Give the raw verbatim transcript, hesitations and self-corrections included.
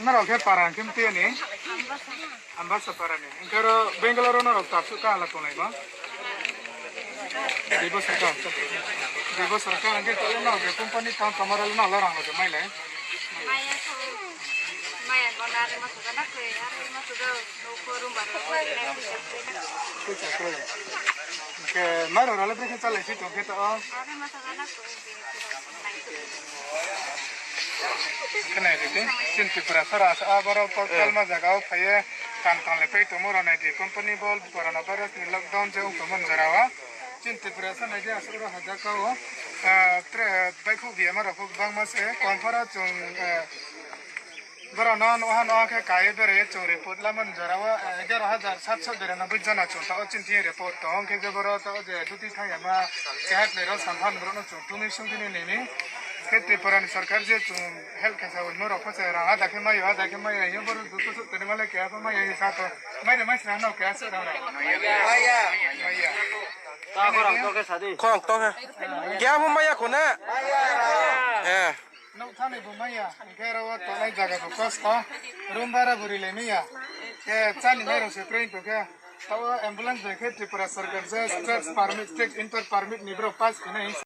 Nrao khe para hing khe mtui ni? Ambasa para ni. Hing khe aro Bangalore wo nrao tabsuh ka hala tonglai ba? Dui bosor ka. Dui bosor ka hing khe to nrao je company tang tongma rao le nrao le rang rao je mailai? Maya kho. Maya kho na, are ma kho na khe, are ma kho na. Poisa kroi. Hing khe mairung rao le brekhe chálai si tong khe to? Khe nai di, chini Tripura sara asa aboro portal ma zaga wo phai ye kam tang le pai tongmo rao nai di, company bo coronavirus ni lockdown je ong tongmo ni jora wo. Chini Tripura sa nai di, asuh rao haja ka wo, tre baihkhouh biyama rao pho gbangma se, komphora chung, brao no nuh ha nuh ha khe ka ye berai ye chung report lamo ni jora wo, egaro hajar satso biranoboi jona chung taoh wo chini thing report tong khe je boro taoh wo je duty thanng yama, cheha khnai rao samphan brouh no chung tumi sung khe ni nai mi. Khe Tripura ni sorkar je chung help khe sa ongmo rao pho se rang ada khe mai yo, ada khe mai ya, hing boro dutu suh tongnaima le keha pho mai ya hing sa tong. Mai de mai sna no keha suh rang rao. Mai ya. Khorang to khe. Keha pho mai ya kho na? Nouh thani bo mai ya, hing khe aro wo tongnai zaga bo kosto, room bara bo rilai mai ya. Khe cháni mai rao se kroi tong khe, taoh wo ambulance bai khe Tripura sorkar je state permit, state entry permit ni brao pass khe nai.